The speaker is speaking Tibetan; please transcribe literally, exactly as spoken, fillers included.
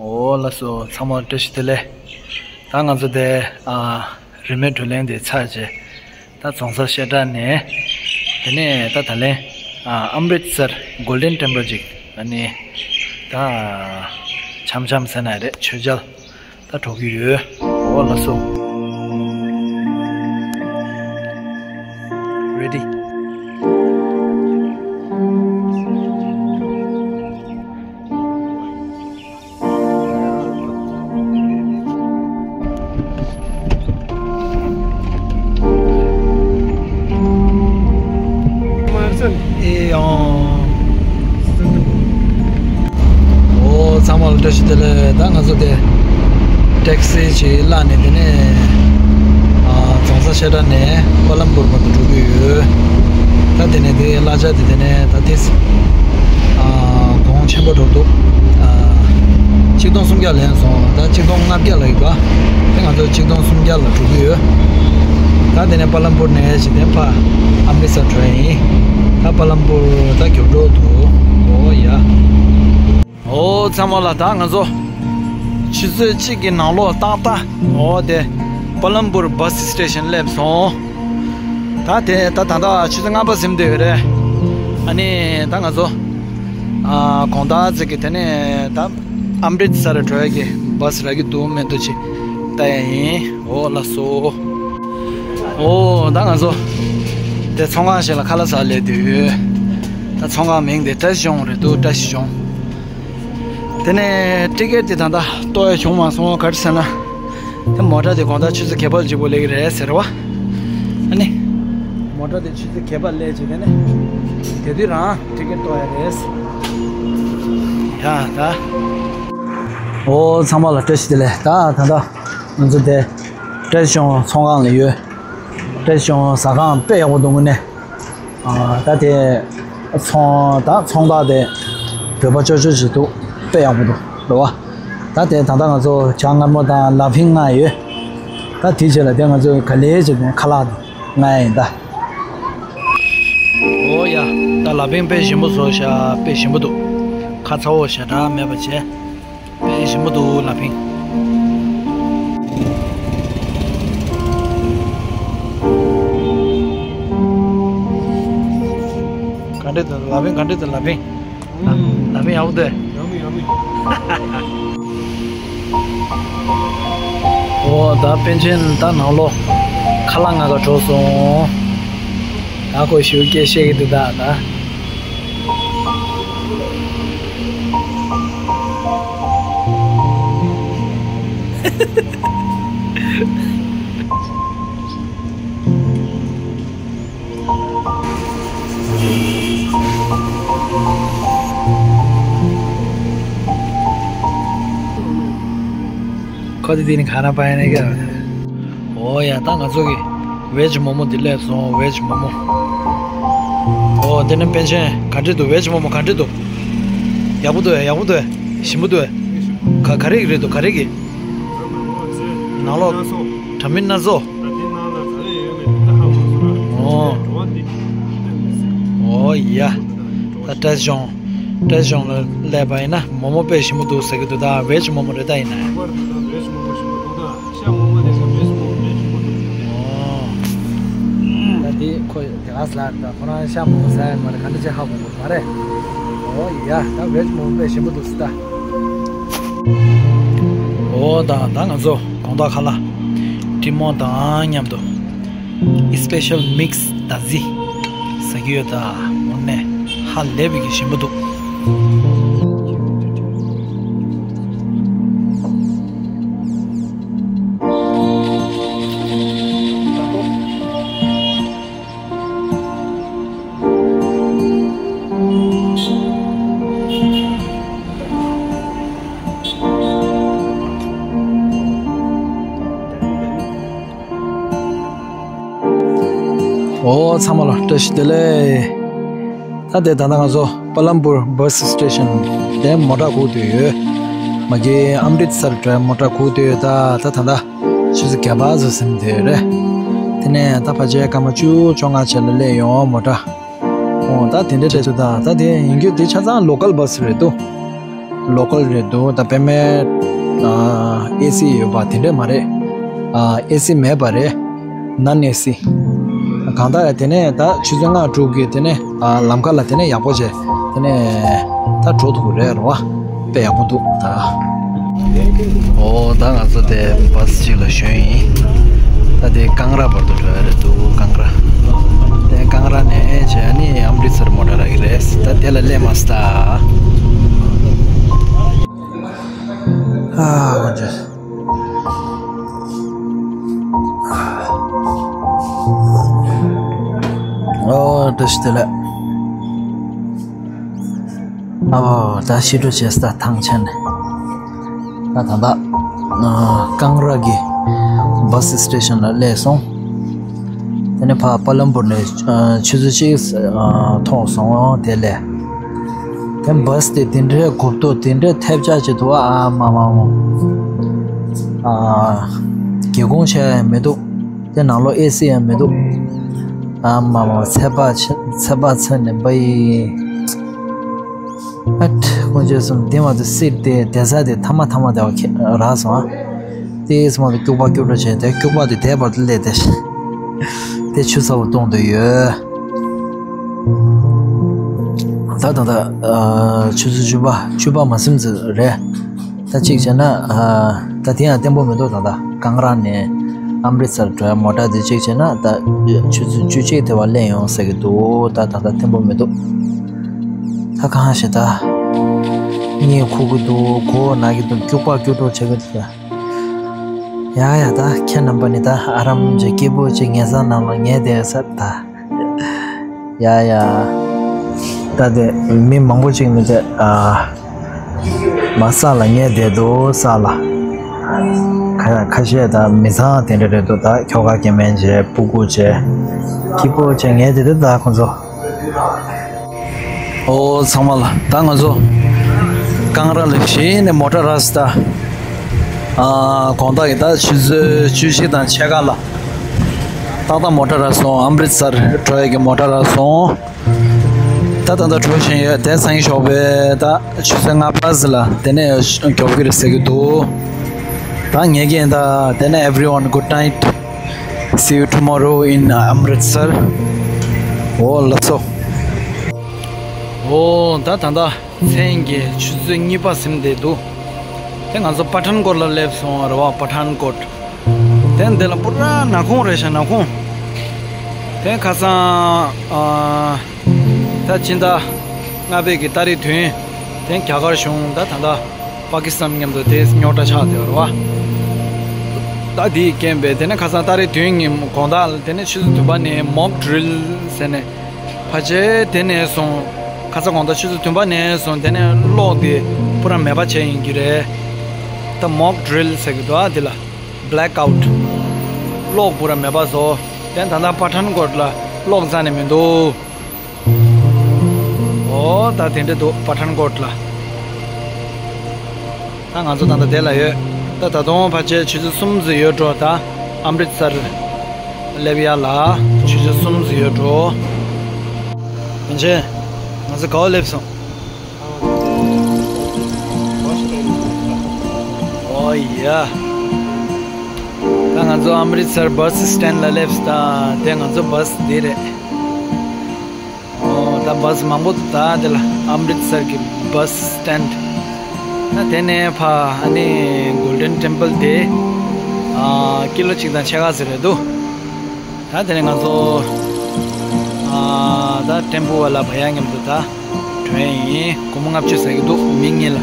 འོ་ལགས་སོ། ཚང་མ་བཀྲ་ཤིས་བདེ་ལེགས། ད་ང་ཚོ་དེ་ཨ་རིན་མེད་བགྲོ་གླེང་དེ་ཚར་རྗེས་ད་རྫོང་སར་བཤད་གྲྭ་ནས་དེ་ནས་ད་ད་ལན་ཨ་ཨམ་རིད་སར་གོལ་ཌེན་ཊེམ་པལ་ཅིག་ཨ་ནི་ད་འཆམ་འཆམ་ཟེར་ན་རེད། མཆོད་མཇལ་ད་འགྲོ་གི་ཡོད། འོ་ལགས་སོ། Ready། ཨེ་ཡང་། འོ་ཚང་མ་ལ་བཀྲ་ཤིས་བདེ་ལེགས། ད་ང་ཚོ་དེ་ཊེག་སི་ཅིག་གླ་ནས་དེ་ནས་ཨ་རྫོང་སར་བཤད་གྲྭ་ནས་ཀོ་ལམ་པུར་བར་དུ་འགྲོ་གི་ཡོད། ད་དེ་ནས་དེ་གླ་ཆ་དེ་དེ་ནས་ད་དེ་ཨ་གོང་ཆེན་པོ་འགྲོ་འདུག་ཨ་ཆིག་སྟོང་སུམ་བརྒྱ་ལེན་སོང་། ད་ཆིག་སྟོང་ལྔ་བརྒྱ་ལ་ཡོད་པ། དེ་ང་ཚོ་ཆིག་སྟོང་སུམ་བརྒྱ་ལ་འགྲོ་གི་ཡོད། ད་དེ་ནས་པ་ལམ་པུར་ནས་ཇི་དེ་ཕ་ཨམ་རི་སར་འགྲོ་ཡ་ཡིན། ད་པ་ལམ་པུར་ད་མགྱོགས་འགྲོ་འདུག་འོ་ཡ། འོ་ཚང་མ་ལ་ད་ང་ཚོ་ཆུ་ཚོད་གཅིག་གི་ནང་ལོགས་ཏག་ཏག་འོ་དེ་པ་ལམ་པུར་བྷ་སི་སི་ཊེ་ཤན་སླེབས་སོང་། ད་དེ་ད་ད་ད་ཆུ་ཚོད་ལྔ་པ་ཟིན་བསྡད་ཡོད་རེད། ཨ་ནི་ད་ང་ཚོ་ཨ་དགོང་དག་ཅིག་གི་དེ་ནས་ད་ཨམ་རིད་སར་འགྲོ་ཡ་གི་བྷ་སི་རག་གི་འདུག་མི་འདུག་ཅིག་ལྟ་ཡ་ཡིན། འོ་ལགས་སོ། འོ་ད་ང་ཚོ་དེ་ཚོང་ཁང་ཞིག་ལ་ཁ་ལག་ཟ་སླེབས་བསྡད་ཡོད། ད་ཚོང་ཁང་མིང་དེ་བཀྲ་ཤིས་ལྗོངས་རེད་འདུག་བཀྲ་ཤིས་ལྗོངས། དེ་ནས་ཊི་ཀེ་ཊི་དེ་ད་ལྟ་གཏོང་ཡ་བྱུང་མ་སོང་། ག་རེ་ཟེར་ན། དེ་མོ་ཊ་དེ་དགོང་དག་ཆུ་ཚོད་བརྒྱད་པ་ལ་འཇུག་དགོས་ལབ་ཀྱི་རེད་ཟེར་བ། ཨ་ནི། མོ་ཊ་དེ་ཆུ་ཚོད་བརྒྱད་པ་སླེབས་བྱས་དེ་ནས། དེ་དུས་རང་ཊི་ཀེ་ཊི་གཏོང་ཡ་རེད། ཡ་ད། འོ་ཚང་མ་ལ་བཀྲ་ཤིས་བདེ་ལེགས། ད་ད་ལྟ་ང་ཚོ་དེ་བཀྲ་ཤིས་ལྗོངས་ཚོང་ཁང་ལ་ཡོད། བཀྲ་ཤིས་ལྗོངས་ཟ་ཁང་དཔེ་ཡག་པོ་འདུག་དངོས་གནས། ཨ་ད་དེ་ཚོང་ད་ཚོང་རྟགས་དེ་བོད་པ་ཅོ་ཅོ་ཞིག་འདུག་དཔེ་ཡག་པོ་འདུག་རེད་བ། ད་དེ་ད་ལྟ་ང་ཚོ་ཇ་མངར་མོ་དང་ལ་ཕིང་མངགས་ཡོད། ད་དེའི་རྗེས་ལ་དེ་ང་ཚོ་ག་ལེ་བྱས་ནས་ཁ་ལག་དེ་མངགས་ཡིན་ད། འོ་ཡ། ད་ལ་ཕིང་དཔེ་ཞིམ་པོ་བཟོ་ཤག་དཔེ་ཞིམ་པོ་འདུག་ཁ་ཚ་བོ་ཞེ་དྲག་མེད་པ་བྱས། དཔེ་ཞིམ་པོ་འདུག་ལ་ཕིང་། ག་འདྲ་འདུག་ལ་ཕིང་། ག་འདྲ་འདུག་ལ་ཕིང་། ལ་ཕིང་ཡག་པོ་འདུག་ཡ་མི་ཡ་མི། འོ་ད་པཎ་ཆེན་ད་ནང་ལོགས་ཁ་ལག་མངག་ག་འགྲོ་སོང་། ད་ཁོ་ཞུ་སྐད་བཤད་ཀྱི་འདུག་ད་ད། ཁོ་དེ་དེ་ནི་ག་ན་པ་ཡ་ནི་ག། འོ་ཡ། ད་ང་ཚོ་གི་ཝེཇ་མོ་མོ་འདི་སླེབས་སོང་། ཝེཇ་མོ་མོ། འོ་དེ་ནི་པཎ་ཆེན་ག་འདྲ་འདུག་ཝེཇ་མོ་མོ་ག་འདྲ་འདུག་ཡག་པོ་འདུག་ཡག་པོ་འདུག་ཞིམ་པོ་འདུག་ག་ག་རེ་རེད་འདུག་ག་རེ་གི། ནང་ལོགས་དྲ་མིག་སྣ་ཚོགས། འོ། འོ་ཡ། ད་བཀྲ་ཤིས་ལྗོངས། བཀྲ་ཤིས་ལྗོངས་ལ་སླེབས་པ་ཡིན་ན་མོ་མོ་དཔེ་ཞིམ་པོ་འདུག་ཟེར་གྱི་འདུག་ད་ཝེཇ་མོ་མོ་རེད་ད་ཡིན་ན། འོ། ད་དེ་ཁོ་དེ་ག་ས་ལ་ད་ཁོ་རང་ཤ་མོ་མོ་ཟ་ཡ་མ་རེད། ག་འདྲ་ཅིག་ཧ་གོ་གི་མ་རེད། འོ་ཡ། ད་ཝེཇ་མོ་མོ་དཔེ་ཞིམ་པོ་འདུག་ཟེར་ད། འོ་ད་ད་ང་ཚོ་དགོང་དག་ཁ་ལག་ཀྲིན་མོང་དང་མཉམ་དུ་སི་པེ་ཤལ་མིག་སི་དཱ་ཟི་ཟ་གི་ཡོད། ད་དངོས་གནས་ཧ་ལས་པའི་གི་ཞིམ་པོ་འདུག་འོ་ཚང་མ་ལ་བཀྲ་ཤིས་བདེ་ལེགས། ད་དེ་ད་ལྟ་ང་ཚོ་པ་ལམ་པུར་བྷ་སི་སི་ཊེ་ཤན་དེ་མོ་ཊ་སྒུག་བསྡད་ཡོད། མ་གི་ཨམ་རིད་སར་འགྲོ་མོ་ཊ་སྒུག་བསྡད་ཡོད། ད་ད་ད་ད་ཆུ་ཚོད་བརྒྱད་པ་ཙམ་ཟིན་བསྡད་ཡོད་རེད། དེ་ནས་ད་ཕལ་ཆེར་སྐར་མ་བཅུ་བཅོ་ལྔ་ཙམ་ལ་སླེབས་ཡོང་མོ་ཊ། འོ་ད་དེ་འདྲ་རེད་འདུག་ད་ད་དེ་ཡིན་རྒྱུ་དེ་ཆ་ཚང་ལོ་ཀལ་བྷ་སི་རེད་འདུག་ལོ་ཀལ་རེད་འདུག་ད་པད་མའི་ཨ་ཨེ་སི་ཡོད་པ་དེ་འདྲས་མ་རེད། ཨ་ཨེ་སི་མེད་པ་རེད། ནན་ཨེ་སི། གང་ལྟར་དེ་ནས་ད་ཆུ་ཚོད་ལྔ་དྲུག་གི་དེ་ནས་ཨ་ལམ་ཁ་ལ་དེ་ནས་ཡག་པོ་བྱས་དེ་ནས་ད་འགྲོ་ཐུབ་ཀྱི་རེད་རོ། དཔེ་ཡག་པོ་འདུག་ད། ཨོ་ད་ང་ཚོ་དེ་བྷ་སི་གཅིག་ལ་ཞོན་ཡིན། ད་དེ་ཀང་ར་བར་དུ་འགྲོ་ཡ་རེད་འདུག་ཀང་ར། དེ་ཀང་ར་ནས་བྱས་ནི་ཨམ་རི་སར་མོ་ཊ་རག་གི་རེད། ད་དེ་ལ་སླེབས་མ་སྟ། ཨ་ཝ་ཇེ། ཨོ་བཀྲ་ཤིས་བདེ་ལེགས། ཨོ་ད་ཕྱི་དྲོ་བྱས་ད་ཐང་ཆད་ནས། ད་ད་ད་ཀང་ར་གི་བྷ་སི་སི་ཊེ་ཤན་ལ་སླེབས་སོང་། དེ་ནས་ཕར་པ་ལམ་པུར་ནས་ཆུ་ཚོད་གཅིག་ཐོག་སོང་དེ་ལས། དེ་བྷ་སི་དེ་དེ་འདྲའི་གོ་བརྡ་དེ་འདྲའི་ཐེབས་ཆག་ཅིག་འདུག་ཨ་མ་མ་མ། ཨ་སྒེའུ་ཁུང་ཆེ་ཡང་མི་འདུག་དེ་ནང་ལོགས་ཨེ་སི་ཡང་མི་འདུག་ཨ་མ་མ་ཚད་པ་ཆེ་ཚད་པ་ཚད་ནས་བ་ཡི། ཨ་ཁོང་ཚོས་སོང་དེ་མ་ཚད་སིར་དེ་དེ་ས་དེ་ཐ་མ་ཐ་མ་དེ་བ་ཁྱེད་རག་སོང་ཨ། དེས་མ་གཏོགས་སྐྱུག་པ་སྐྱུག་བྲོ་བྱས་ཏེ་སྐྱུག་པ་དེ་དེ་བར་དུ་སླེབས་ཏེ། དེ་ཆུ་ཚ་བོ་གཏོང་འདོད་ཡོད། ད་ད་ད་ཨ་ཆུ་ཚོད་བཅུ་པ་བཅུ་པ་མ་ཟིན་ཙམ་རེད། ད་གཅིག་བྱས་ན་ཨ་ད་དེ་ཡང་བརྟན་པོ་མི་འདུག་ད་ད་ཀང་ར་ནས་ཨམ་རི་སར་འགྲོ་ཡ་མོ་ཊ་དེ་གཅིག་བྱས་ན་ད་ཆུ་ཚོད་བཅུ་གཅིག་དེ་བ་སླེབས་ཡོང་ཟེར་གི་འདུག་ད་ད་ད་བརྟན་པོ་མི་འདུག་ད་གང་ཞེ་ད། གཉིད་ཁུག་གི་འདུག་མགོ་ན་གི་འདུག་སྐྱུག་པ་སྐྱུག་བྲོ་བྱེད་གི་འདུག་ཡ་ཡ་ད་ཁྱེད་རྣམ་པ་ནི་ད་ཨ་རམ་གྱི་སྐྱིད་པོ་ཅིག་ངལ་ས་ནང་ལ་ཉལ་བསྡད་ས་ད། ཡ་ཡ། ད་དེ་མི་མང་པོ་ཅིག་མི་ཚད་ཨ། མ་ས་ལ་ཉལ་བསྡད་འདུག་ས་ལ། ཁ་ཁ་ཤས་ད་མི་ཚང་དེ་འདྲ་རེད་འདུག་ད་ཁྱོ་ག་སྐྱེ་དམན་བྱས་སྤུ་གུ་བྱས། སྐྱིད་པོ་བྱས་ཉལ་བསྡད་འདུག་ད་ཁོ་ཚོ། ཨོ་ཚང་མ་ལ་ད་ང་ཚོ་ཀང་ར་ལ་གཞི་ནས་མོ་ཊ་རག་སོང་ད། ཨ་དགོང་དག་གི་ད་ཆུ་ཚོད་བཅུ་བཞི་དང་ཕྱེད་ཀ་ལ་ཏག་ཏག་མོ་ཊ་རག་སོང་། ཨམ་རི་སར་འགྲོ་ཡ་གི་མོ་ཊ་རག་སོང་། ད་ད་ལྟ་འགྲོ་བཞིན་ཡོད། དེ་སང་ཉིན་ཞོགས་པའི་ད་ཆུ་ཚོད་ལྔ་པ་ཙམ་ལ་དེ་ནས་མགྱོགས་ཀྱི་རེད་ཟེར་གྱི་འདུག་ད་ངས་ཀྱིས་ད་དེ་ནས་everyone good night. See you tomorrow in Amritsar. ཨོ་ལགས་སོ། ཨོ་ད་ད་ད་མཚན་གྱི་ཆུ་ཚོད་གཉིས་པ་ཟིན་བསྡད་འདུག་དེ་ང་ཚོ་པ་ཐན་ཀོཊ་ལ་སླེབས་སོང་བ་རེད་བ། པ་ཐན་ཀོཊ། དེ་འདི་ལ་པུ་ར་ནག་ཁུང་རེད་ཤག་ནག་ཁུང་། དེ་ཁ་སང་ཨ་ད་ཕྱི་ཟླ་ལྔ་པའི་གི་ཏ་རིག་བདུན། དེ་རྒྱ་གར་གཞུང་ད་ད་ལྟ་པ་ཀི་སི་ཐན་མཉམ་དུ་དེ་རྙོག་དྲ་ཆགས་བསྡད་པ་རེད་བ། ད་དེའི་རྐྱེན་པས་དེ་ནས་ཁ་སང་ཏ་རིག་བདུན་ཉིན་དགོང་དག་ལ་དེ་ནས་ཆུ་ཚོད་བདུན་པ་ནས་མོག་ཌི་རིལ་ཟེར་ནས། ཕལ་ཆེར་དེ་ནས་བཟུང་ཁ་སང་དགོང་དག་ཆུ་ཚོད་བདུན་པ་ནས་བཟུང་དེ་ནས་གློག་དེ་པུ་ར་མེད་པ་བྱས་ཡིན་གྱི་རེད། ད་མོག་ཌི་རིལ་ཟེར་གྱི་འདུག་ཨ་དེ་ལ། བྷེ་ལེག་ཨའུཊ། གློག་པུ་ར་མེད་པ་བཟོ། དེ་ད་ལྟ་པ་ཐན་ཀོཊ་ལ་གློག་རྩ་ནས་མི་འདུག་ཨོ་ད་དེ་འདྲ་འདུག་པ་ཐན་ཀོཊ་ལ། ད་ང་ཚོ་ད་ལྟ་དེ་ལ་ཡོད། ད་ད་དུང་ཕལ་ཆེར་ཆུ་ཚོད་གསུམ་ཙམ་ཡོད་འགྲོ། ད་ཨམ་རི་སར་སླེབས་ཡ་ལ་ཆུ་ཚོད་གསུམ་ཙམ་ཡོད་འགྲོ། ཡིན་ཕྱིན་ང་ཚོ་ག་པར་སླེབས་སོང་། ཨོ་ཡ། ད་ང་ཚོ་ཨམ་རི་སར་བྷ་སི་སི་ཊེན་ཌ་ལ་སླེབས་སོང་། ད་དེ་ང་ཚོ་བྷ་སི་འདི་རེད། ཨོ་ད་བྷ་སི་མང་པོ་འདུག་ད་དེ་ལ་ཨམ་རི་སར་གྱི་བྷ་སི་སི་ཊེན་ཌ། ད་དེ་ནས་ཕར་ཨ་ནི་གོལ་ཌེན་ཊེམ་པལ་དེ་ཨ་ཀི་ལོ་གཅིག་དང་ཕྱེད་ཀ་ཙམ་རེད་འདུག་ད་དེ་ནས་ང་ཚོ་ཨ་ད་ཊེམ་པོ་བ་ལ་བ་ཡ་མཉམ་དུ་ད་གྲོན་ཡིན། སྒོར་མོ་ལྔ་བཅུ་ཟེར་གྱི་འདུག་མི་གཉིས་ལ།